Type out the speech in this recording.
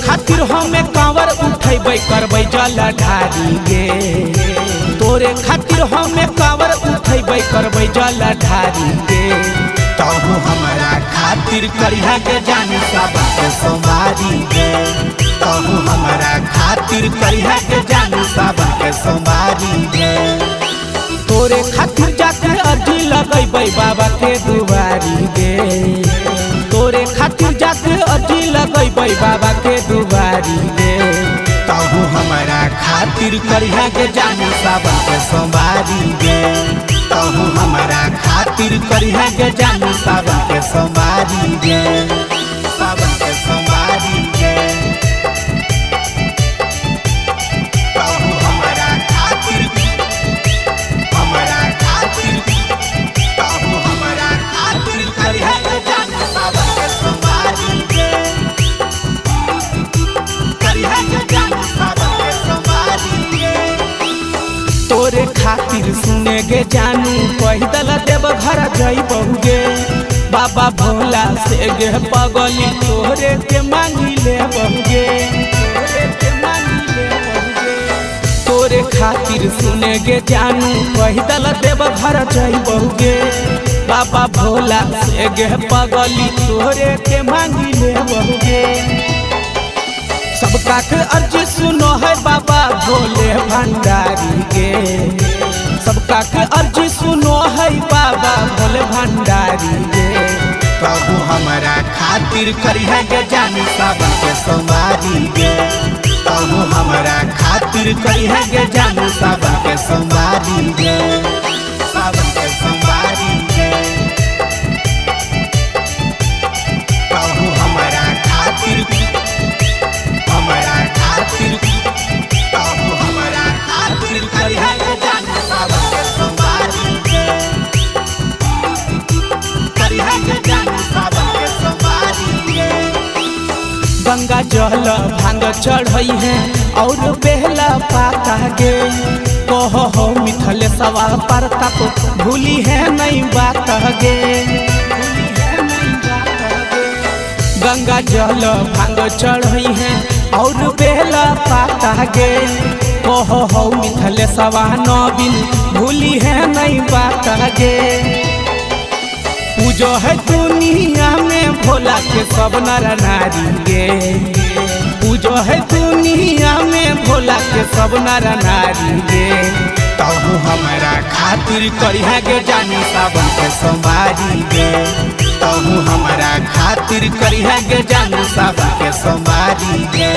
खातिर हमें कांवर उठैबै करबै जल ढारी गे। तोरे खातिर हमें कांवर उठैबै करबै जल ढारी गे। तहु हमरा खातिर करिहा के जानी सावन के सोमवारी गे। तहु हमरा खातिर करिहा के जानी सावन के सोमवारी गे। तोरे खातिर जाके अर्जी लगैबै बाबा के दुआरी गे। तोरे खातिर जाके अर्जी लगैबै बाबा के दुआरी गे। तहु हमरा खातिर करिहा के जानी सावन के सोमवारी गे। तहु हमरा खातिर करिहा के जानी सावन के सोमवारी गे। सावन के सोमवारी गे। तहु हमरा खातिर, हमरा खातिर, तहु हमरा खातिर करिहा के जानी सावन के सोमवारी गे। करिहा के जानी सावन के सोमवारी गे। तोरे खातिर सुने गे जानू पैदल देव घर जइबहुगे। बाबा भोला से गे पगली तोरे के मांगी ले बहुगे। तोरे के मांगी ले बहुगे। तोरे खातिर सुने गे जानू पैदल देव घर जइबहुगे। बाबा भोला से गे पगली तोरे के मांगी ले बहुगे। सबका के अर्जी सुनो है बाबा भोले भंडारी के। सबका के अर्जी सुनो है बाबा भोले भंडारी के। तहु हमरा खातिर करिहा के जानी सावन के सोमवारी गे। तहु हमरा खातिर करिहा के जानी सावन के सोमवारी गे। सावन के सोमवारी गे। तहु हमरा खातिर, हमरा खातिर, तहु हमरा खातिर करिहा के जानी सावन के सोमवारी गे। करिहा के जानी सावन के सोमवारी गे। गंगा जल भांग चढ़ई है और बेहला पाता गे। कहो हो मिथल सवा परताप भूली है नहीं बात गे। गंगा जल भांग चढ़ई है और बेला पाता गे। कहो हो मिथल सवा नवीन भूली है नहीं बात गे। पूजो है दुनिया में भोला के सब नर नारी गे। पूजो है दुनिया में भोला के सब नर नारी गे। तहु हमरा खातिर करिहा के जानी सावन के सोमवारी गे। तहु हमरा खातिर करिहा के जानी सावन के सोमवारी गे।